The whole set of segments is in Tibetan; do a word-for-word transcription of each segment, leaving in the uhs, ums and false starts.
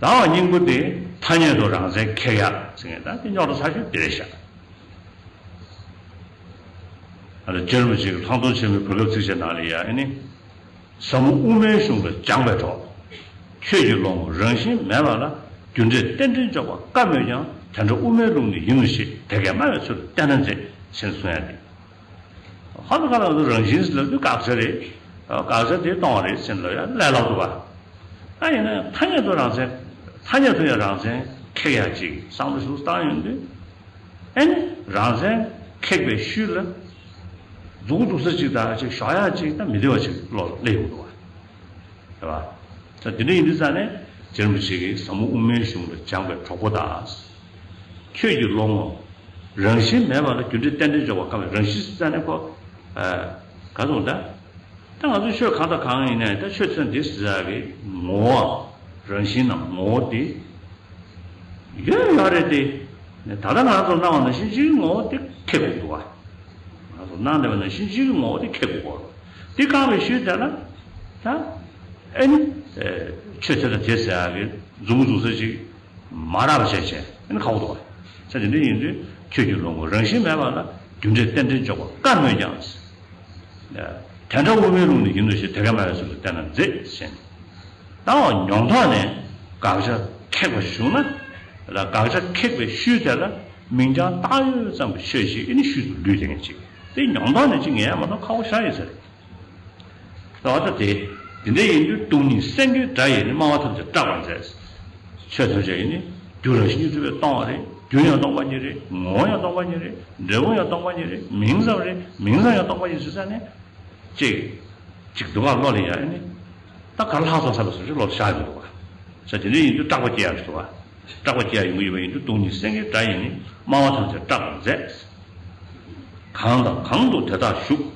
ཟླ་བ་སྙིང་པོ་དེ་ཐ་སྙད་དུ་རང་མཚན་ཁེགས་ཡག་ཟེར་མཁན་ད་དེ་རྙོག་དྲ་ཚ་ཤོས་དེ་རེད་ཤག་ཨ་ལ་རྗེ་རིན་པོ་ཆེ་གི་ལྷག་མཐོང་ཆེན་མོའི་གོ་སྐབས་ཚིགས་བཅད་ནང་ལ་ཡ་ཨ་ནི། ཟབ་མོ་དབུ་མའི་གཞུང་ལ་སྦྱངས་པའི་གྲོགས། ཁྱོད་ཀྱི་བློ་ངོར་རང་བཞིན་མེད་པ་ལ། རྒྱུ་འབྲས་རྟེན་འབྲེལ་འཇོག་པ་དཀའ་མོད་ཀྱང་། དེ་འདྲ་དབུ་མའི་ལུགས་ནི་ཡིན་ནོ་ཞེས། དེ་སྐད་སྨྲ་བའི་ཚུལ་ལ་བལྟས་ན་མཛེས། ཞེས་གསུང་ཡ་དེ། ཧ་ལ་ཁ་ལ་རང་བཞིན་ཟེར་ལབ་དུས་དགག་བྱ་རེད། དགག་བྱ་དེ་སྟོང་བ་རེད་ཟེར་ལབ་ཡ་ལས་སླ་པོ་འདུག་ག་ད་ཡིན་ན་ཐ་སྙད་དུ་རང་མཚན། ཐ་སྙད་དུ་ཡང་རང་མཚན་ཁེགས་ཡ་ཅིག་བསམ་བློ་ཞིག་བཏང་ཡོང་དུས། ཨེ་ནི་རང་མཚན་ཁེགས་པའི་ཤུལ་ལ་མཛུབ་གུ་འཛུགས་ས་ཅིག་དང་ཅིག་ཞོག་ཡ་ཅིག་ད་མི་བདེ་བ་ཅིག་བློ་ལ་སླེབས་ཡོང་འདུག་བ། རེད་བ། ད་དེ་འདྲ་ཡིན་དུས་ཙང་ནས་རྗེ་རིན་པོ་ཆེ་གིས་ཟབ་མོ་དབུ་མའི་གཞུང་ལ་སྦྱངས་པའི་གྲོགས་པོ་དག་ཁྱོད་ཀྱི་བློ་ངོར་རང་བཞིན་མེད་པ་ལ་རྒྱུ་འབྲས་རྟེན་འབྲེལ་འཇོག་པ་དཀའ་བས། རང་བཞིན་ཟེར་ཙང་ནས་ཁོ། ག་ཚོད་ད། ད་ང་ཚོ་ཆོས་གང་དང་གང་ཡིན་ནའི་ད་ཆོས་ཚན་འདི་ཟེར་ཡག་གི་ངོ་བོའམ་རང་བཞིན་ནམ་ངོ་བོ་དེ། ཡོད་ཡོད་རེད་དེ། ད་ལྟ་ང་ཚོར་སྣང་བ་ནང་བཞིན་གཅིག་གི་ངོ་བོ་དེ་ཁེགས་དགོས་འདུག་བ། ང་ཚོར་སྣང་བསྡད་པ་ནང་བཞིན་གཅིག་གི་ངོ་བོ་དེ་ཁེགས་དགོས་གོ། དེ་བཀག་པའི་ཤུལ་དེ་ལ། ད། ཨེ་ནི། ཆོས་དེ་དང་དེ་ཟེར་ཡག་གི་མཛུབ་མོ་འཛུགས་ས་ཅིག་མ་རག་པ་བྱས་བྱས་ཨེ་ནི་ཁག་པོ་འདུག་བ། ས་དེ་འདྲ་ཡིན་དུས་ཁྱོད་ཀྱི་བློ་ངོར་རང་བཞིན་མེད་པ་ལ་རྒྱུ་འབྲས་རྟེན་འབྲེལ་འཇོག་པ་དཀའ་མོད་ཀྱང་། དེ་འདྲ་དབུ་མའི་ལུགས་ནི་ཡིན་ནོ་ཞེས། དེ་སྐད་སྨྲ་བའི་ཚུལ་ལ་བལྟས་ན་མཛེས་ཟེར། ད་འོ་མྱོང་ཐོག་ནས་དགག་བྱ་ཁེགས་པ་ཞིག་བྱུང་ན། ལ་དགག་བྱ་ཁེགས་པའི་ཤུལ་དེ་ལ་མིང་རྐྱང་བཏགས་ཡོད་ཙམ་གྱི་ཆོས་ཤིག་ཨེ་ནི་ཤུལ་དུ་ལུས་བསྡད་མཁན་ཅིག་དེ་མྱོང་ཐོག་ནས་ཅིག་ངེས་ཡ་མ་གཏོགས་ཁག་པོ་ཞེ་དྲག་ཡོད་ས་རེད། ད་འོ་ད་དེ། དེ་འདྲ་ཡིན་དུས་སྟོང་ཉིད་སེང་གེའི་སྒྲ་ཡིས་ནི། སྨྲ་བ་ཐམས་ཅད་སྐྲག་པར་མཛད། ཆོས་ཐམས་ཅད་ཡིན་ནི་རྒྱུ་རང་བཞིན་གྱིས་གྲུབ་པས་སྟོང་བ་རེད། རྒྱུ་ཡང་སྟོང་པ་ཉིད་རེད། ངོ་བོ་ཡང་སྟོང་པ་ཉིད་རེད། འབྲས་བུ་ཡང་སྟོང་པ་ཉིད་རེད། མིང་ཙམ་རེད། མིང་ཙམ་ཡང་སྟོང་པ་ཉིད་ཟེར་ས་ནས། ཅིག་ཅིག་འདུག་ག་བློ་ལ་ཡ་ཨེ་ནི། ད་ག་ལྷག་སོང་ས་ལ་སོང་ཞིག་བློ་ལ་ཤར་ཡོང་འདུག་ག་ས་དེ་འདྲ་ཡིན་དུས་སྐྲག་པ་སྐྱེ་ཡག་འདུག་ག་སྐྲག་པ་སྐྱེ་ཡག་ཡོང་གི་ཡོད་པ་ཡིན་དུས་སྟོང་ཉིད་སེང་གེའི་སྒྲ་ཡིས་ནི། སྨྲ་བ་ཐམས་ཅད་སྐྲག་པར་མཛད། གང་དང་གང་དུ་དེ་དག་བཞུགས།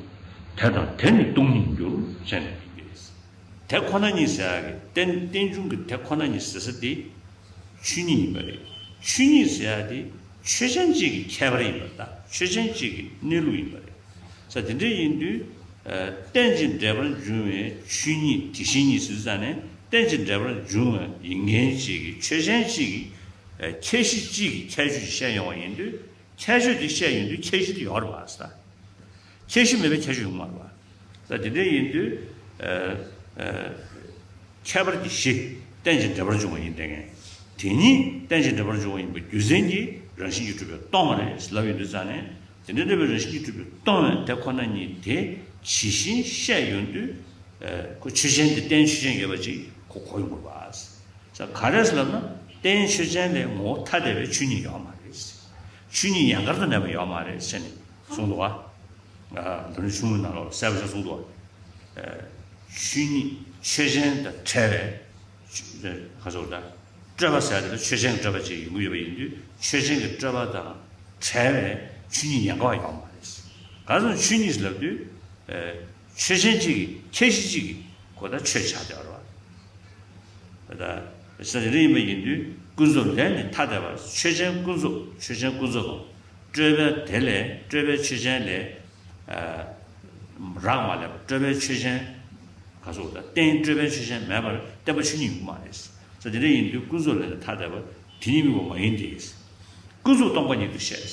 དེ་དང་དེ་ནི་སྟོང་ཉིད་འགྱུར། ཞེས་ནས་ཡིན་པས། དེ་ཁོ་ན་ཉིད་ཟེར་ཡག་གི་རྟེན་རྟེན་འབྱུང་གི་དེ་ཁོ་ན་ཉིད་ཟེར་ས་དེ། ཆོས་ཉིད་ཡིན་པ་རེད། ཆོས་ཉིད་ཟེར་ཡག་དེ་ཆོས་ཅན་གཅིག་གི་ཁྱད་པར་ཡིན་པ་དང་ཆོས་ཅན་གཅིག་གི་གནས་ལུགས་ཡིན་པ་རེད། ས་དེ་འདྲ་ཡིན་དུས། རྟེན་ཅིང་འབྲེལ་པར་འབྱུང་བའི་ཆོས་ཉིད་དེ་བཞིན་ཉིད་ཟེར་ཙང་ནས་རྟེན་ཅིང་འབྲེལ་པར་འབྱུང་བ་ཡིན་མཁན་གཅིག་གི་ཆོས་ཅན་གཅིག་གི་ཁྱད་གཞི་གཅིག་གི་ཁྱད་ཆོས་ཤིག་བཤད་ཡོང་བ་ཡིན་དུས། ཁྱད་ཆོས་དེ་བཤད་ཡོང་དུས་ཁྱད་གཞི་དེ་ཡོད་རེད་པ་ས། ཁྱད་གཞི་མེད་པའི་ཁྱད་ཆོས་ཡོང་མ་རེད་པ། ས་དེ་འདྲ་ཡིན་དུས། ཨ། ཨ། ཁྱད་པར་གྱི་གཞི་རྟེན་ཅིང་འབྲེལ་པར་འབྱུང་བ་ཡིན་དེ་ངས། དེ་ཉིད་རྟེན་ཅིང་འབྲེལ་པར་འབྱུང་བ་ཡིན་པའི་རྒྱུ་མཚན་གྱིས་རང་བཞིན་གྱིས་གྲུབ་པས་སྟོང་བ་རེད་ལབ་ཡོང་དུས་ཙང་ནས། དེ་འདྲ་འདྲ་བའི་རང་བཞིན་གྱིས་གྲུབ་པས་སྟོང་བའི་དེ་ཁོ་ན་ཉིད་དེ་ཇི་བཞིན་བཤད་ཡོང་དུས། ཨ། ཁོ་ཆོས་ཅན་དེ་རྟེན་ཆོས་ཅན་ཡོད་པ་ཅིག་ཁོ་གོ་ཡོང་དགོས་པ། ས་ག་རེ་ཟེར་ལབ་ན་རྟེན་ཆོས་ཅན་ལས་ངོ་བོ་ཐ་དད་པའི་ཆོས་ཉིད་ཡོད་མ་རེད། ཆོས་ཉིད་ཡན་གར་དུ་གནས་པ་ཡོད་མ་རེད་ཟེར་ནས་གསུངས་འདུག་བ། ཨ། འདི་ནི་ཆུང་ངུའི་ནང་ལོགས་གསལ་པོ་ཞིག་གསུངས་འདུག་བ། ཨ། ཆོས་ཉིད་ཆོས་ཅན་དང་བྲལ་བའི། ཆོས་ག་ཚོད་ད། སྤྲོས་པ་ཟེར་དེ་ལ་ཆོས་ཅན་གྱི་སྤྲོས་པ་ཅིག་ཡོང་གི་ཡོད་པ་ཡིན་དུས་ཆོས་ཅན་གྱི་སྤྲོས་པ་དང་བྲལ་བའི་ཆོས་ཉིད་ཡན་གར་ཡོད་མ་རེད། ག་ཚོད་ཆོས་ཉིད་ལབ་དུས། ཨ། ཆོས་ཅན་གཅིག་གི་ཁྱད་གཞི་གཅིག་གི་གོ་ད་ཆོས་ཆགས་བསྡད་པ་རེད་བ། ད་ས་དེ་འདྲ་ཡིན་པ་ཡིན་དུས་ཀུན་རྫོབ་ལས་ནི་ཐ་དད་པ། ཆོས་ཅན་ཀུན་རྫོབ་ཆོས་ཅན་ཀུན་རྫོབ་དང་། སྤྲོས་པའི་དེ་ལས་སྤྲོས་པའི་ཆོས་ཅན་ལས། ཨ། རག་མ་ལས་པ་སྤྲོས་པའི་ཆོས་ཅན། ག་ཚོད་ད་རྟེན་སྤྲོས་པའི་ཆོས་ཅན་མེད་པར་བརྟེན་པ་ཆོས་ཉིད་ཡོང་གི་མ་རེད། ས་དེ་འདྲ་ཡིན་དུས་ཀུན་རྫོབ་ལས་ནི་ཐ་དད་པ་དེ་ཉིད་དམིགས་པ་མ་ཡིན་ཏེ། ཀུན་རྫོབ་སྟོང་པ་ཉིད་དུ་བཤད།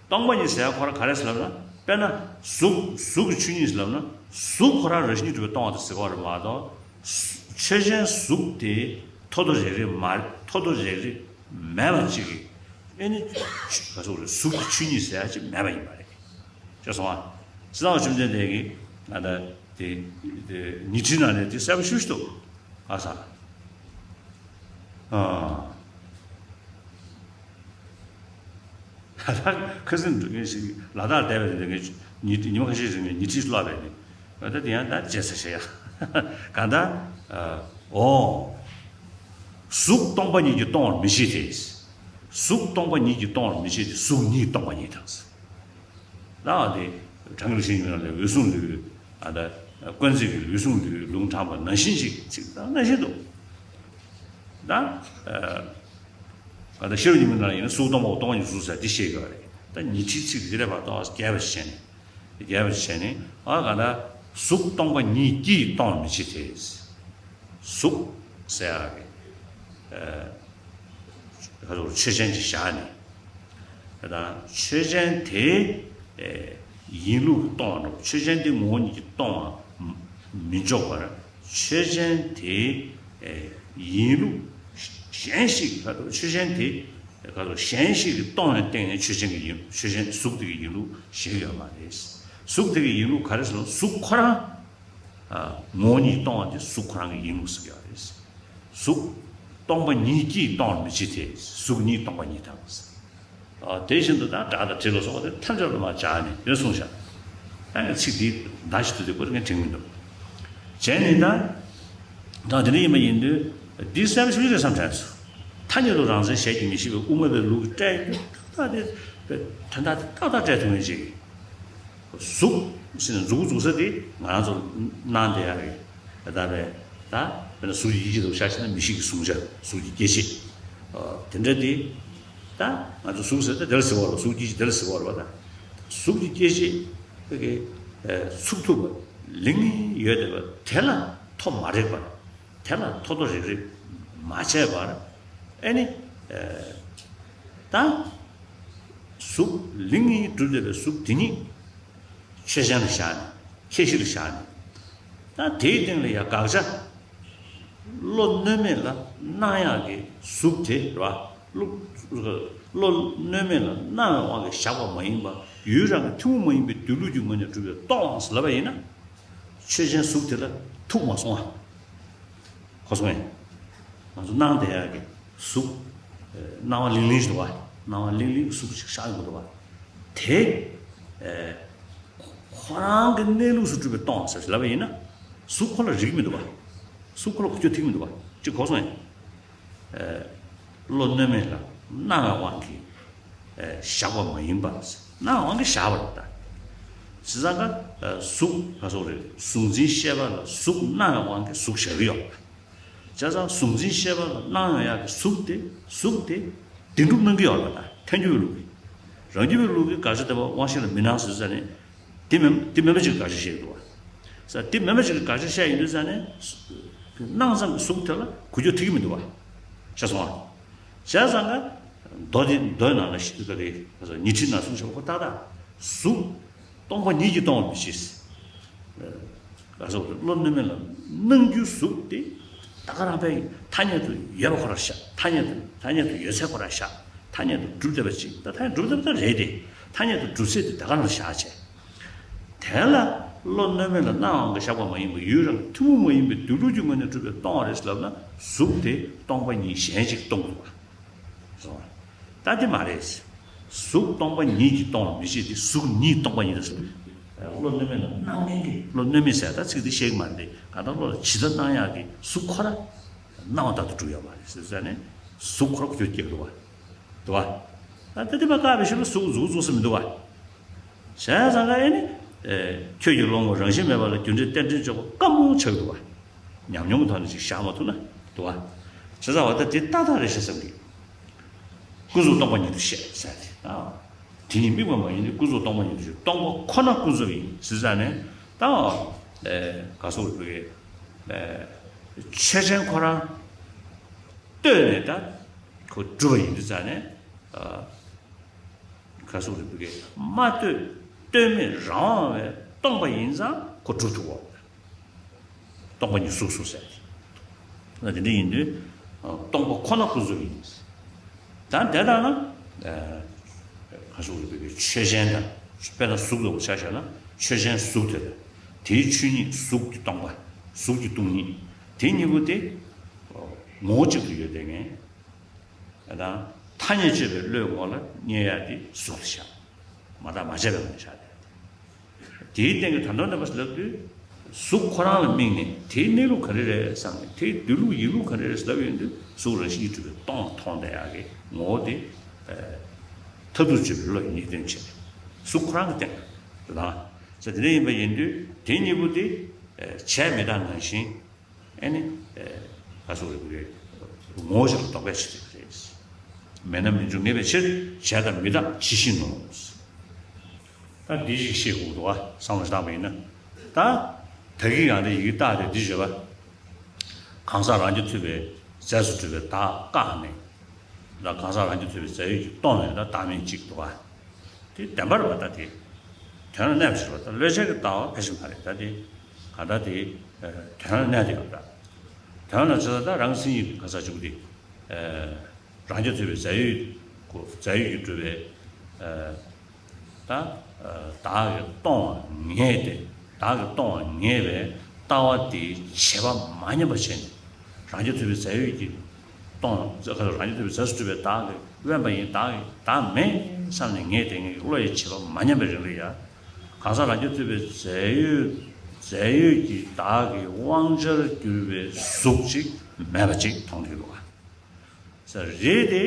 སྟོང་པ་ཉིད་ཟེར་ཡ་ཁོ་རང་ག་རེ་ཟེར་ལབ་ན། དཔེར་ན་གཟུགས་གཟུགས་ཀྱི་ཆོས་ཉིད་ཟེར་ལབ་ན་གཟུགས་ཁོ་རང་རང་བཞིན་གྱིས་གྲུབ་པའི་སྟོང་པ་དེ་ཟེར་གྱི་ཡོད་རེད་མ་གཏོགས། ཆོས་ཅན་གཟུགས་དེ་ཐོ་ཐོ་རེག་རེག་མ་ཐོ་ཐོ་རེག་རེག་མེད་པ་ཅིག་གི་ཨེ་ནི་ག་ཚོད་རེད། གཟུགས་ཀྱི་ཆོས་ཉིད་ཟེར་ཡ་ཅིག་མེད་པ་ཡིན་པ་རེད། ཤེས་སོང་ང་། སྤྱིར་བཏང་བཅོམ་ལྡན་འདས་ཀྱིས་ང་ད་དེ་དེ་ཉི་ཁྲིའི་ནང་ནས་དེ་གསལ་པོ་ཞུ་ཞུ་འདུག་ཨ་ས། ཨ། ད་ལྟ་ཁ་སང་འགྲོ་མཁན་ཞིག་ལ་དྭགས་བསྡད་པའི་རིང་ལ་ངས་ཉི་ཉི་མ་ཁ་ཤས་རིང་ལ་ཉི་ཁྲི་བསླབས་པས་ནི། ད་ལྟ་དེ་ཡང་ད་བརྗེད་ཚར་ཤག་ཡ། གང་ལྟར། ཨོ། གཟུགས་སྟོང་པ་ཉིད་ཀྱིས་སྟོང་བར་མི་བྱེད་དེ། གཟུགས་སྟོང་པ་ཉིད་ཀྱིས་སྟོང་བར་མི་བྱེད་དེ་གཟུགས་ཉིད་སྟོང་པ་ཉིད་དང་། ལའང་དེ་གྲངས་ཀྱི་ལེགས་བཤད་ཡིན་ན་ལས་འོད་སྲུང་ལུས། ཨ་ད་དཀོན་བརྩེགས་ཀྱི་ལུས་ཟུངས་ལུས་ལུང་དྲངས་པ་ནང་བཞིན་ཅིག་ཅིག་དང་ནང་བཞིན་དུ། ད་ཨ་ད་ཤེས་རབ་ཉི་མའི་ནང་ཡིན་ན་གཟུགས་སྟོང་པའོ། སྟོང་པ་ཉིད་གཟུགས་ཟེར་འདི་བཤད་ཀྱི་རེད། ད་ཉི་ཁྲིའི་ཚིག་འདི་ལས་བར་དོ་རྒྱས་པ་བྱས་ནས། རྒྱས་པ་བྱས་ནས་ཨ་ག་ད་གཟུགས་སྟོང་པ་ཉིད་ཀྱིས་སྟོང་བར་མི་བྱེད་དེ། གཟུགས་ཟེར་ཡག་གི་ ག་རེ་ཆོས་ཅན་ཅིག་བཞག་ནས། ད་ཆོས་ཅན་དེ་ཡིན་ལུགས་སྟོང་བ་འདྲ་པོ། ཆོས་ཅན་དེ་ངོ་བོ་ཉིད་ཀྱིས་སྟོང་བ་མི་འཇོག་པར། ཆོས་ཅན་དེ་ཡིན་ལུགས་གཞན་ཞིག་ག་རེ། ཆོས་ཅན་དེ་ག་རེ་གཞན་ཞིག་གིས་སྟོང་བའི་སྟེང་ནས་ཆོས་ཅན་གྱི་ཡིན། ཆོས་ཅན་གཟུགས་དེ་གི་ཡིན་ལུགས་ཞིག་ཡོད་མ་རེད། གཟུགས་དེ་གི་ཡིན་ལུགས་ག་རེ་ཟེར་ན། གཟུགས་ཁོ་རང་ངོ་བོ་ཉིད་སྟོང་བ་དེ་གཟུགས་ཁོ་རང་གི་ཡིན་ལུགས་ཟེར་གྱི་ཡོད་རེད། གཟུགས་སྟོང་པ་ཉིད་ཀྱིས་སྟོང་བར་མི་བྱེད་དེ། གཟུགས་ཉིད་སྟོང་པ་ཉིད་དང་། དེ་བཞིན་དུ་ད་སྒྲ་དང་དྲི་ལ་སོགས་པ་དེ་ཐམས་ཅད་ལ་མ་སྦྱར་ནས་དེ་གསུངས་བཞག་ཨ་ནི་ཚིག་འདི་ཟླ་ཞིག་ཏུ་དེ་པར་ངས་དྲན་མི་འདུག་བྱས་ནས་ད་ད་དེ་འདྲ་ཡིན་པ་ཡིན་དུས། འདི་གསལ་པོ་ཞེ་པོ་ཅིག་རེད་བསམ་དྲན་སོང་། ཐ་སྙད་དུ་རང་མཚན་གཞལ་གྱིས་མི་ཤེས་པའི་དབུ་མ་པའི་ལུགས་ཀྱི་སྒྲ་ཡིན་དུས། ད་དེ་དོན་དག་དེ་ཏག་ཏག་སྤྲད་ཐུབ་མཁན་ཅིག་གཟུགས་ཟེར་ནས་མཛུབ་གུ་འཛུགས་ས་དེ་ང་རང་ཚོ་སྣང་བསྡད་ཡ་རེད། ད་ལྟ་བས་ད་དཔེར་ན་གཟུགས་ཀྱི་ཡིད་ཀྱི་དུ་ཤར་ཕྱིན་ན་མིག་ཤེས་ཀྱི་གཟུང་བྱ། གཟུགས་ཀྱི་སྐྱེ་མཆེད། དེ་འདྲ་དེ་ད་ང་ཚོ་གཟུགས་ཟེར་ད་དེ་ལ་ཟེར་བ་རེད། གཟུགས་སྐྱེ་མཆེད་དེ་ལ་ཟེར་བ་རེད་པ། ད་གཟུགས་ཀྱི་སྐྱེ་མཆེད་ཀྱི་ཚུགས་ཐུབ་པ་ལིང་ཡོད་བསྡད་པ་དེ་ལ་མཐོ་མ་རེག་པར། དེ་ལ་མཐོ་མཐོ་རིག་རིག་མ་བྱས་པར། ཨེ་ནི། ད་གཟུགས་ལིང་ངེ་གྲུབ་བསྡད་པའི་གཟུགས་དེ་ཉིད་ཆོས་ཅན་ལ་བཞག་ནས། ཁྱད་གཞི་ལ་བཞག་ནས། ད་དེའི་སྟེང་ལ་ཡང་དགག་བྱ། བློ་གནོད་མེད་ལ་སྣང་ཡག་གི་གཟུགས་དེ་རེད་བ། བློ་བློ་གནོད་མེད་ལ་སྣང་བའི་དབང་གིས་བཞག་པ་མ་ཡིན་པ། ཡུལ་རང་གི་ཐུན་མོང་མ་ཡིན་པའི་སྡོད་ལུགས་ཀྱི་ངོས་ནས་གྲུབ་པའི་སྟོང་པ་ཟེར་ལབ་པ་ཡིན་ན། ཆོས་ཅན་གཟུགས་དེ་ལ་ཐུག་མ་སོང་ང་། གོ་སོང་ངས། ང་ཚོ་སྣང་བསྡད་ཡག་གི་གཟུགས། སྣང་བ་ལིང་ལིང་ཞིག་འདུག་བ། སྣང་བ་ལིང་ལིང་གི་གཟུགས་ཤིག་ཤར་ཡོང་གི་འདུག་བ། དེ་ཁོ་རང་གི་གནས་ལུགས་སུ་གྲུབ་པའི་སྟོང་ཟེར་ལབ་པ་ཡིན་ན། གཟུགས་ཁོ་ལ་རིག་མི་འདུག་བ། གཟུགས་ཁོ་ལ་འགུལ་སྐྱོད་ཐེབས་མི་འདུག་བ། ཅིག་གོ་སོང་ངས། བློ་གནོད་མེད་ལ་སྣང་བའི་དབང་གིས་བཞག་པ་མ་ཡིན་པ། སྣང་བའི་དབང་གིས་བཞག་པ་རེད་ད། བྱས་ཙང་ཀ་གཟུགས་ག་སོགས་རེད། གཟུགས་འཛིན་ཤེས་པ་ལ་གཟུགས་སྣང་བའི་དབང་གིས་གཟུགས་བཞག་གི་ཡོད་པ། བྱས་ཙང་གཟུགས་འཛིན་ཤེས་པ་ལ་སྣང་ཡོང་ཡག་གི་གཟུགས་དེ། གཟུགས་དེ་བདེན་གྲུབ་སྣང་གི་ཡོད་རེད་ད། ཐལ་འགྱུར་བའི་ལུགས་ཀྱིས། རང་རྒྱུད་པའི་ལུགས་ཀྱིས་དགག་བྱ་དེ་བ་དབང་ཤེས་ལ་མི་སྣང་ཟེར་ཙ་ནས། དེ་མིན་དེ་མིན་པ་ཅིག་གི་དགག་བྱ་བཤད་ཀྱི་འདུག་བ། ས་དེ་མིན་པ་ཅིག་གི་དགག་བྱ་བཤད་ཡིན་དུས་ཙ་ནས། སྣང་ཙམ་གྱི་གཟུགས་དེ་ལ་འགུལ་སྐྱོད་ཐེབས་ཀྱི་མི་འདུག་བ། ཤེས་སོང་ང་། བྱས་ཙང་ཀ་མདོ་དེ་མདོའི་ནང་ལ་ཤི་ཀ་རེ་ཉི་ཁྲི་ན་གསུང་བྱ་བ་ཁོ་ཏག་ཏག་གཟུགས་སྟོང་པ་ཉིད་ཀྱིས་སྟོང་བར་མི་བྱེད། ག་ཟེར་བ་རེད། བློ་གནོད་མེད་ལ་སྣང་རྒྱུའི་གཟུགས་དེ་ད་ག་རང་ཕན་ཡིན། ཐ་སྙད་དུ་ཡོད་པ་ཁོ་རང་བཞག་ཐ་སྙད་དུ་ཐ་སྙད་དུ་ཡོད་ཚད་ཁོ་རང་བཞག་ཐ་སྙད་དུ་གྲུབ་བསྡད་པ་ཅིག་ད་ཐ་སྙད་གྲུབ་བསྡད་པ་ད་རེད་དེ། ཐ་སྙད་དུ་གྲུབ་ཚད་དེ་ད་ག་རང་བཞག་བྱས། དེ་ལ་བློ་གནོད་མེད་ལ་སྣང་བའི་དབང་གིས་བཞག་པ་མ་ཡིན་པ། ཡུལ་རང་ཐུན་མོང་མ་ཡིན་པའི་སྡོད་ལུགས་ཀྱི་ངོས་ནས་གྲུབ་པའི་སྟོང་པ་རེད་ལབ་ན། གཟུགས་དེ་སྟོང་པ་ཉིད་གཞན་ཅིག་སྟོང་དགོས་པ། ད་དེ་མ་རེད། གཟུགས་སྟོང་པ་ཉིད་ཀྱིས་སྟོང་བར་མི་བྱེད་དེ། གཟུགས་ཉིད་སྟོང་པ་ཉིད་དང་ཟེར། བློ་གནོད་མེད་ལ་སྣང་མཁན་གྱི། བློ་གནོད་མེད་ཟེར་ད་ཚིག་འདི་བཤད་ཀྱི་མ་རེད། གང་ལྟར་བློ་ལ་ཇི་ལྟར་སྣང་ཡག་གི་གཟུགས་ཁོ་ར་སྣང་བ་ལྟར་དུ་གྲུབ་ཡོད་མ་རེད་ཟེར་ཙ་ནས། གཟུགས་ཁོ་ར་ཁོ་ཁྱོད་སྐྱེ་གི་འདུག་བ། འདུག་བ། ད་དེ་མ་བཀག་པའི་ཕྱིར་ལ་གཟུགས་གཟུགས་གཟུགས་ཟེར་མི་འདུག་བ། བྱས་ཙང་ཀ་ཨེ་ནི། ཁྱོད་ཀྱི་བློ་ངོར་རང་བཞིན་མེད་པ་ལ་རྒྱུ་འབྲས་རྟེན་འབྲེལ་འཇོག་པ་དཀའ་མོ་ཆགས་འདུག་བ། ཉམས་མྱོང་གི་ཐོག་ནས་ཅིག་བཞག་མ་ཐུབ་ན་འདུག་བ། བྱས་ཙང་བ་ད་དེ་ཏག་ཏག་རེད་ཤག་བསམ་གི། ཀུན་རྫོབ་སྟོང་པ་ཉིད་དུ་བཤད་ཟེར་ཏེ། དེ་ཉིད་དམིགས་པ་མ་ཡིན་ཏེ། ཀུན་རྫོབ་སྟོང་པ་ཉིད་དུ་བཤད། སྟོང་པ་ཁོ་ན་ཀུན་རྫོབ་ཡིན་ཟེར་ཙ་ནས། ད་ག་སོགས་རིགས་པའི་ཆོས་ཅན་ཁོ་རང་ལྟོས་ནས་ད་ཁོ་གྲུབ་པ་ཡིན་དུས་ཙ་ནས། ག་སོགས་རིགས་པའི་མ་ལྟོས། ལྟོས་མེད་རང་དབང་བས་སྟོང་པ་ཡིན་ཙང་ཁོ་གྲུབ་ཐུབ་བོ། སྟོང་པ་ཉིད་གཟུགས་སོ་ཟེར། ད་དེ་འདྲ་ཡིན་དུས། སྟོང་པ་ཁོ་ན་ཀུན་རྫོབ་ཡིན། ད་དེ་ལྟར་ན། ག་སོགས་རིགས་པའི་ཆོས་ཅན་དང་། དཔེར་ན་གཟུགས་ལ་ཆ་བཞག་ན་ཆོས་ཅན་གཟུགས་དེ་དང་། དེའི་ཆོས་ཉིད་གཟུགས་ཀྱི་སྟོང་པ། གཟུགས་ཀྱི་སྟོང་ཉིད། དེ་གཉིས་པོ་དེ་ངོ་བོ་གཅིག་ཏུ་ཡོད་དེ་ངས། ད་ཐ་སྙད་དཔྱོད་པའི་བློའི་ངོ་ལ་རྙེད་ཡ་དེ་གཟུགས་དེ་བཞག་མ་བརྟགས་མ་དཔྱད་པའི་ངོས་ནས་བཞག་དེ། དེའི་སྟེང་གི་དོན་དམ་བདེན་པ་ལབ་དུས། གཟུགས་ཁོ་རང་ལ་དམིགས་ནས་དེའི་གནས་ལུགས་ག་རེ་རེད་བསམ་ནས། དེའི་སྡོད་ལུགས་ཡིན་ལུགས་ག་རེ་རེད་ལབ་ཡོང་དུས། གཟུགས་རང་བཞིན་གྱིས་གྲུབ་པའི་སྟོང་མཐོང་བསྡད་ཡག་གི་ངོ་བོ་དེ། མཐར་ཐུག་དཔྱོད་པའི་བློ་ཡིས་ངེས་བསྟན་བྱས། གཟུགས་ཁོ་རང་གི་སྟེང་དུ་དང་། ཟེར་དེ་འདྲ་ཡིན་པ་ཡིན་དུས་དེ་གཉིས་པོ་དེ་བྱས་མི་རྟག་ནང་བཞིན། ཨེ་ནི། ག་སོགས་རིགས་པའི་ངོ་བོ་ཞིག་ལ་ལྡོག་པའི་ཕྱིར་རེད། མེད་ན་མི་འབྱུང་ངེས་པའི་ཕྱིར། བྱས་དང་མི་རྟག་ཇི་བཞིན་ནོ། ད་འདི་ཞིག་ཤེས་དགོས་འདུག་བ། བསམ་བློ་ཞིག་བཏང་བ་ཡིན་ན། ད་ད་གིན་ཡང་དེ་ཡི་གེ་བཏགས་ཏེ་འདི་བརྗོད་པ། གང་ཟག་རང་རྐྱ་ཐུབ་པའི་ རྫས་སུ་གྲུབ་པའི་བདག་བཀག་ནས། ད་གང་ཟག་རང་རྒྱུད་ཐུབ་པའི་རྫས་ཡོད་ཀྱིས་སྟོང་བའི་ད་བདག་མེད་ཅིག་འདུག་ག། དེ་བདེན་པར་བ་ད་དེ། དོན་ལ་གནས་པ་ཞིག་རེད་བ། ད་བློས་བྱས་ཀྱི་ལྟ་བ་ཕལ་ཆེར་མ་རེད། ད་དེ་ག་ད་དེ་དོན་ལ་གནས་དེ་ཡོད་ད། དོན་ལ་ཆ་ས་ད་རང་སེམས་ཉིད་ག་ས་བཅུག་དེ། རང་རྒྱུད་ཐུབ་པའི་རྫས་ཡོད་ཀྱི་རྫས་ཡོད་ཀྱིས་གྲུབ་པའི། ད་བདག་གིས་སྟོང་བ་ངེས་ཏེ། བདག་གིས་སྟོང་བ་ངེས་པའི་ལྟ་བ་དེའི་བྱེད་པ་མ་ཉམས་པ་བྱས་ནས། རང་རྒྱུད་ཐུབ་པའི་རྫས་ཡོད་ཀྱིས་སྟོང་། རང་རྒྱུད་ཐུབ་པའི་རྫས་སུ་གྲུབ་པའི་བདག་གིས་དབེན་པ་ཡིན། བདག་གིས་བདག་མེད་བསམ་ནས་ངེས་ཏེ་ངེས་ཀྱི་བློ་ཡི་བྱེད་པ་མ་ཉམས་པའི་རིང་ལ་ཡང་། གང་ཟག་རང་རྒྱུད་ཐུབ་པའི་རྫས་ཡོད་རྫས་ཡོད་ཀྱི་བདག་གི་དབང་ཆར་གྱུར་པའི་གཟུགས་ཅིག་མེད་པ་ཅིག་མཐོང་གི་འདུག་ག། ས་རེད་དེ།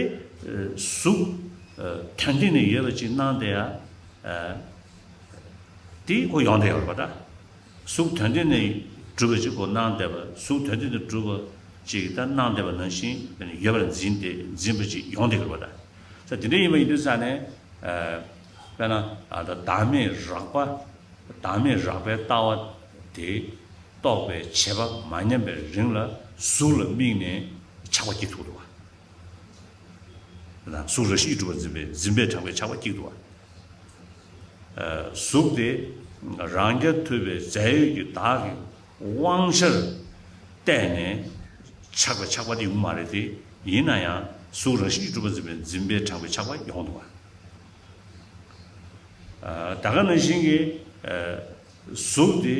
གཟུགས་དོན་སྟེང་ནས་ཡོད་པ་ཅིག་སྣང་བསྡད་ཡ། དེ་ཁོ་ཡོང་བསྡད་ཡོད་རེད་པ་ད། གཟུགས་དོན་སྟེང་ནས་གྲུབ་པ་ཅིག་ཁོ་སྣང་བསྡད་པ། གཟུགས་དོན་སྟེང་ནས་གྲུབ་པ་ཅིག་ད་སྣང་བསྡད་པ་ནང་བཞིན་ཡོད་པར་འཛིན་ཏེ་འཛིན་པ་ཅིག་ཡོང་བསྡད་ཡོད་རེད་པ་ད། ས་དེ་འདྲ་ཡིན་པ་ཡིན་དུས་ཙང་ནས། དཔེར་ན་ད་བདག་མེད་རགས་པ། བདག་མེད་རགས་པའི་ལྟ་བ་དེ་རྟོགས་པའི་བྱེད་པ་མ་ཉམས་པའི་རིང་ལ་གཟུགས་ལ་དམིགས་ནས་ཆགས་པ་སྐྱེ་ཐུབ་འདུག་ག། གཟུགས་རང་བཞིན་གྱིས་གྲུབ་པར་འཛིན་པའི་འཛིན་པས་དྲངས་པའི་ཆགས་པ་སྐྱེ་འདུག་ག། གཟུགས་དེ་རང་རྐྱ་ཐུབ་པའི་རྫས་ཡོད་ཀྱི་བདག་གི་དབང་ཆར་བལྟས་ནས་ཆགས་པའི་ཆགས་པ་དེ་ཡོང་མ་རེད་དེ། ཡིན་ན་ཡང་གཟུགས་རང་བཞིན་གྱིས་གྲུབ་པར་འཛིན་པའི་འཛིན་པས་དྲངས་པའི་ཆགས་པ་ཡོང་འདུག་ག། ད་ག་ནང་བཞིན་གྱི། གཟུགས་དེ་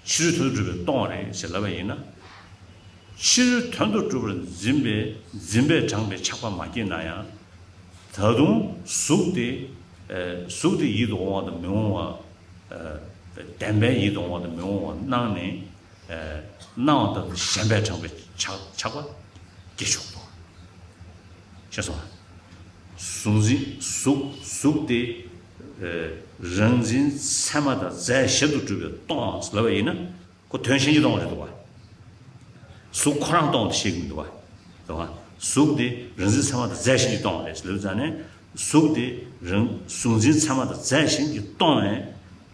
ཕྱི་རོལ་དོན་དུ་གྲུབ་པའི་སྟོང་བ་རེད་ཞེས་ལབ་པ་ཡིན་ན། ཕྱི་རོལ་དོན་དུ་གྲུབ་པར་འཛིན་པའི་འཛིན་པས་དྲངས་པའི་ཆགས་པ་མ་སྐྱེས་ན་ཡང་། ད་དུང་གཟུགས་དེ། གཟུགས་དེ་ཡིད་དུ་འོང་བ་དང་མི་འོང་བ། བདེན་པའི་ཡིད་དུ་འོང་བ་དང་མི་འོང་བ་སྣང་ནས། སྣང་བ་ལྟར་དུ་ཞེན་པས་དྲངས་པའི་ཆགས་ཆགས་པ་སྐྱེ་ཆོག་གོ། ཤེས་སོང་། གཟུགས་འཛིན་གཟུགས་གཟུགས་དེ། རང་འཛིན་ཚད་མ་དང་རྫས་གཞན་དུ་གྲུབ་པའི་སྟོང་ལབ་པ་ཡིན་ན། ཁོ་དོན་གཞན་གྱིས་སྟོང་བ་རེད་འདུག་བ། གཟུགས་ཁོ་རང་སྟོང་དུ་བཤད་ཀྱི་མི་འདུག་བ། རེད་བ། གཟུགས་དེ་རང་འཛིན་ཚད་མ་དང་རྫས་གཞན་གྱིས་སྟོང་བ་རེད་ལབ་ཙང་ནས། གཟུགས་དེ་རང་གཟུགས་འཛིན་ཚད་མ་དང་རྫས་གཞན་གྱིས་སྟོང་བས།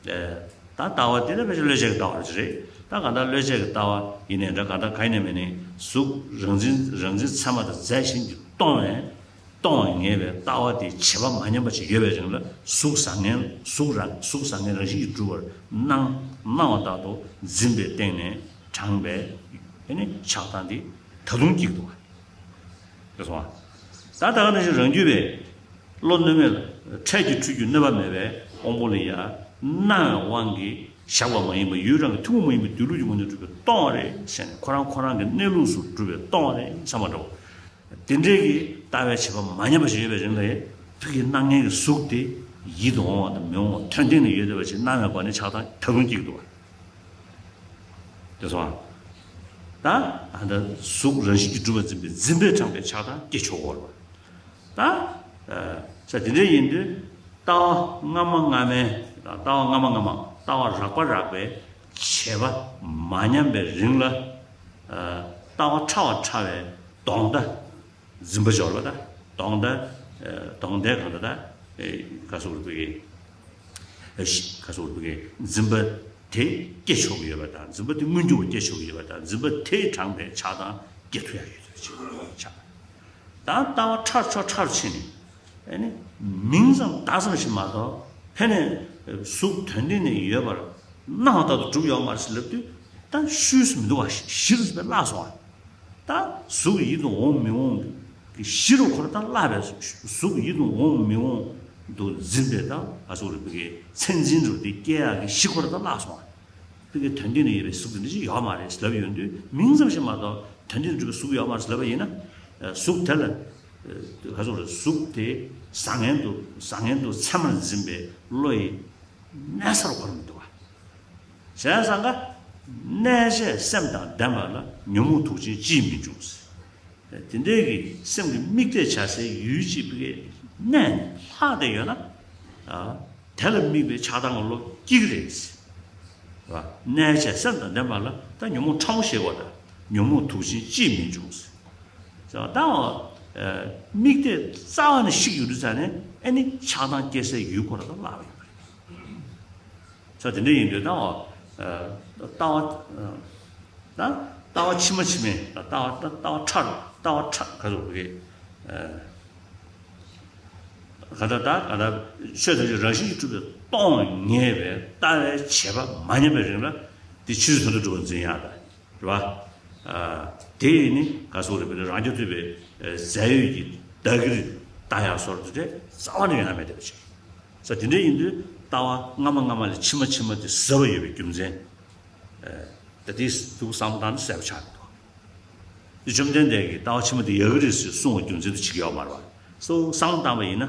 ད་ལྟ་བ་དེ་ལ་ཕལ་ཆེར་བློས་བྱས་ཀྱི་ལྟ་བ་རེད། ད་གང་ལྟར་བློས་བྱས་ཀྱི་ལྟ་བ་ཡིན་ནའི་འདྲ། གང་ལྟར་གང་ཡིན་ནའི་མིན་ནའི་གཟུགས་རང་འཛིན་རང་འཛིན་ཚད་མ་དང་རྫས་གཞན་གྱིས་སྟོང་བས། སྟོང་བ་ངེས་པའི་ལྟ་བ་དེ་བྱེད་པ་མ་ཉམས་པ་ཞིག་ཡོད་པའི་རིང་ལ་གཟུགས་བཟང་ངན་གཟུགས་རང་གཟུགས་བཟང་ངན་རང་བཞིན་གྱིས་གྲུབ་པར་སྣང་སྣང་བ་ལྟར་དུ་འཛིན་པའི་སྟེང་ནས་དྲངས་པའི་ཨེ་ནི་ཆགས་སྡང་དེ་ད་དུང་སྐྱེ་འདུག་བ། རེད་སོང་བ། ད་ད་ག་ནང་བཞིན་རང་རྒྱུད་པས་བློ་གནོད་མེད་ལ་འཕྲལ་གྱི་འཁྲུལ་རྒྱུ་གནོད་པ་མེད་པའི་དབང་པོ་ལ་ཡང་སྣང་བའི་དབང་གིས་བཞག་པ་མ་ཡིན་པ་ཡུལ་རང་གི་ཐུན་མོང་མ་ཡིན་པའི་སྡོད་ལུགས་ཀྱི་ངོས་ནས་གྲུབ་པའི་སྟོང་བ་རེད་ཟེར་ནས་ཁོ་རང་ཁོ་རང་གི་གནས་ལུགས་སུ་གྲུབ་པའི་སྟོང་བ་རེད་བསམ་པ་འདྲ་བོ། དེ་འདྲའི་གི་ལྟ་བའི་བྱེད་པ་མ་ཉམས་པ་ཞིག་ཡོད་པའི་རིང་ལ་ཡང་ཕ་གིའི་སྣང་མཁན་གྱི་གཟུགས་དེ་ཡིད་དུ་འོང་བ་དང་མི་འོང་བ་དོན་སྟེང་ནས་ཡོད་བསྡད་པ་ཞིག་སྣང་བའི་སྒོ་ནས་ཆགས་སྡང་ད་དུང་སྐྱེ་གི་འདུག་བ། དེ་སོང་ད་ཨ་ད་གཟུགས་རང་བཞིན་གྱིས་གྲུབ་པར་འཛིན་པའི་འཛིན་པས་དྲངས་པའི་ཆགས་སྡང་སྐྱེ་ཆོག་གོ་རེད་བ། ད་ས་དེ་འདྲ་ཡིན་དུས་ལྟ་བ་སྔ་མ་སྔ་མའི་ལྟ་བ་སྔ་མ་སྔ་མ་ལྟ་བ་རགས་པ་རགས་པའི་བྱེད་པ་མ་ཉམས་པའི་རིང་ལ། ལྟ་བ་ཕྲ་བ་ཕྲ་བའི་གདོང་མདའ། འཛིན་པ་སྦྱོར་བ་དང་གདོང་མདའ། གདོང་མདའི་གང་ལྟར་དང་། ག་སོགས་རིག་པའི་ག་སོགས་རིག་པའི་འཛིན་པ་དེ་སྐྱེ་ཆོག་གི་ཡོད་པ་དང་འཛིན་པ་དེ་མངོན་གྱུར་བ་སྐྱེ་ཆོག་གི་ཡོད་པ་དང་འཛིན་པ་དེས་དྲངས་པའི་ཆགས་སྡང་སྐྱེ་ཐུབ་ཡ་ཡོད་ཚུལ་ཆགས། ད་ལྟ་བ་ཕྲ་ཕྱོགས་ཕྲར་ཕྱིན་ནས་ཨ་ནི་མིང་ཙམ་བཏགས་ཙམ་ཞིག་མ་གཏོགས་ཕན་ནས་གཟུགས་དོན་སྟེང་ནས་ཡོད་པར་སྣང་བ་ལྟར་དུ་གྲུབ་ཡོད་མ་རེད་ཟེར་ལབ་དུས་ད་ཤུལ་སུ་མི་འདུག་བ། གཞིར་བླངས་སོང་བ། ད་གཟུགས་ཡིད་དུ་འོང་མི་འོང་གི་གཞི་རུ་ཁོ་ར་ད་བརླག་པས། གཟུགས་ཡིད་དུ་འོང་མི་འོང་དུ་འཛིན་པའི་ད་ཨ་སོགས་རིག་པའི་མཚན་འཛིན་རུ་དེ་སྐྱེ་ཡག་གི་གཞི་ཁོ་ར་ད་བརླག་སོང་བ། དེ་གི་དོན་སྟེང་ནས་ཡོད་པའི་གཟུགས་དེ་འདྲ་ཞིག་ཡོད་མ་རེད་ལབ་ཡོང་དུས་མིང་ཙམ་ཞིག་མ་གཏོགས་དོན་སྟེང་ནས་གྲུབ་པའི་གཟུགས་ཡོད་མ་རེད་ལབ་པ་ཡིན་ན། གཟུགས་དེ་ལ་ཨ་སོགས་རེད། གཟུགས་དེ་བཟང་ངན་དུ་བཟང་ངན་དུ་ཚད་མར་འཛིན་པའི་བློ་ཡི་གནས་སར་གོ་རུ་མི་འདུག་བ། བྱས་ཙང་ཀ། གནས་བྱས་སེམས་དང་ལྡན་པ་ལ་ཉོན་མོངས་དུག་ཅན་ཅིས་མི་འབྱུང་ཟེར། དེ་འདྲའི་གི་སེམས་ཀྱི་དམིགས་གཏད་བྱ་སའི་ཡུལ་གཅིག་པུའི་གནས་ནས་ལྷག་བསྡད་ཡོད་ན། དེ་ལ་དམིགས་པའི་ཆགས་སྡང་གི་བློ་སྐྱེ་གི་རེད་ཟེར། གནས་བྱས་སེམས་དང་ལྡན་པ་ལ་ད་ཉོན་མོངས་ཕྲ་མོ་ཞེས་པ་དང་ཉོན་མོངས་དུག་ཅན་ཅིས་མི་འབྱུང་ཟེར། ད་དམིགས་གཏད་རྩ་བ་ནས་བཤིག་ཡོད་དུས་ཙང་ནས་ཨ་ནི་ཆགས་སྡང་སྐྱེ་སའི་ཡུལ་ཁོ་ར་ད་བརླག་ཡོད་པ་རེད། ས་དེ་འདྲ་ཡིན་དུས་ད་བ། ལྟ་བ། ད་ལྟ་བ་ཕྱི་མ་ཕྱི་མའི་ལྟ་བ་ལྟ་བ་ཕྲ་རུ། ལྟ་བ་ཕྲ་ག་ཚོད་གི་ག་ད་ད་ག་ད་ཆོས་ཐམས་ཅད་རང་བཞིན་གྱིས་གྲུབ་པས་སྟོང་ངེས་པའི་ལྟ་བའི་བྱེད་པ་མ་ཉམས་པའི་རིང་ལ་དེ་ཕྱིར་དོན་དུ་གྲུབ་པར་འཛིན་ཡག་ད། རེད་བ། དེ་ཡིས་ནི་ག་སོགས་རེད་པས་རང་རྒྱུད་ཐུབ་པའི་རྫས་ཡོད་ཀྱི་བདག་གིར་ལྟ་ཡག་སོགས་དེ་རྩ་བ་ནས་ཡོང་ཡ་མེད་བསྡད་པ་ཅིག་ས་དེ་འདྲ་ཡིན་དུས་ལྟ་བ་སྔ་མ་སྔ་མ་ལས་ཕྱི་མ་ཕྱི་མ་དེ་ཟབ་པ་ཡོད་པའི་རྒྱུ་མཚན། ད་དེ་ཐུགས་བསམ་བློ་བཏང་ནས་གསལ་པོ་ཆགས་འདུག་དེ་བཅོམ་ལྡན་འདས་ཀྱིས་ལྟ་བ་ཕྱི་མ་དེ་ཡག་གི་རེད་ཟེར་གསུངས་པའི་རྒྱུ་མཚན་དེ་བྱེད་ཀྱི་ཡོད་མ་རེད་བ། སོ་བསམ་བློ་བཏང་བ་ཡིན་ན།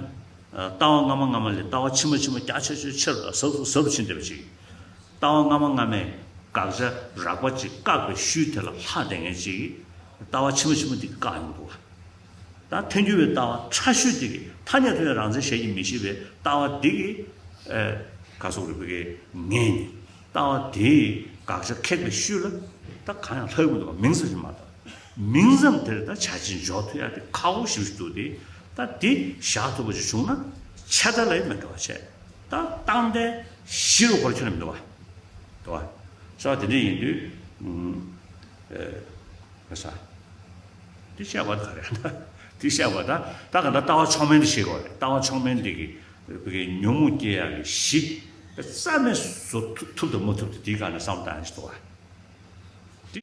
ལྟ་བ་སྔ་མ་སྔ་མ་ལས་ལྟ་བ་ཕྱི་མ་ཕྱི་མ་རྒྱ་ཆེ་ཆེ་ཆེ་རུ་དང་ཟབ་ཏུ་ཟབ་ཏུ་ཕྱིན་བསྡད་པ་ཅིག་ལྟ་བ་སྔ་མ་སྔ་མས་དགག་བྱ་རགས་པ་ཅིག་བཀག་པའི་ཤུལ་དེ་ལ་ལྷག་བསྡད་མཁན་ཅིག་གིས་ལྟ་བ་ཕྱི་མ་ཕྱི་མ་དེ་བཀག་ཡོང་འདུག་བ། ད་ཐལ་འགྱུར་བའི་ལྟ་བ་ཕྲ་ཤོས་དེ་གིས་ཐ་སྙད་ཐོགས་ཡ་རང་མཚན་ཞལ་གྱིས་མི་ཤེས་པའི་ལྟ་བ་དེ་གིས་ཨེ་ག་སོགས་རིག་པའི་ངེས་ནས་ལྟ་བ་དེའི་དགག་བྱ་ཁེགས་པའི་ཤུལ་ལ་ད་གང་ཡང་ལྷག་མི་འདུག་བ། མིང་ཙམ་ཞིག་མ་གཏོགས། མིང་ཙམ་དེར་ད་བྱ་བྱེད་འཇོག་ཐུབ་ཡ་དེ་ཁག་པོ་ཞེ་པོ་ཞིག་འདུག་སྟེ། ད་དེ་བཞག་ཐུབ་པ་ཞིག་བྱུང་ན་ཆད་ལྟ་ལ་ཡང་མི་འགྲོ་བ་བྱས། ད་རྟག་བརྟན་གཞི་རུ་འཁོར་ཁྱོན་ནས་མི་འདུག་བ། འདུག་བ། ས་དེ་འདྲ་ཡིན་དུས། ཨ་ས། དེ་བཤད་པ་ད་ག་རེ་ད། དེ་བཤད་པ་ད་ད་ག་ད་ལྟ་བ་མཆོག་དམན་དེ་ཤེས་དགོས་རེད། ལྟ་བ་མཆོག་དམན་དེ་གི་བོད་ཀྱི་ཉོན་མོངས་སྐྱེ་ཡག་གི་གཞི་རྩ་མེད་བཟོ་ཐུབ་ཐུབ་དང་མ་ཐུབ་དེ་དེའི་སྒང་ནས་བསམ་བཏང་ཡག་ཞིག་འདུག་བ།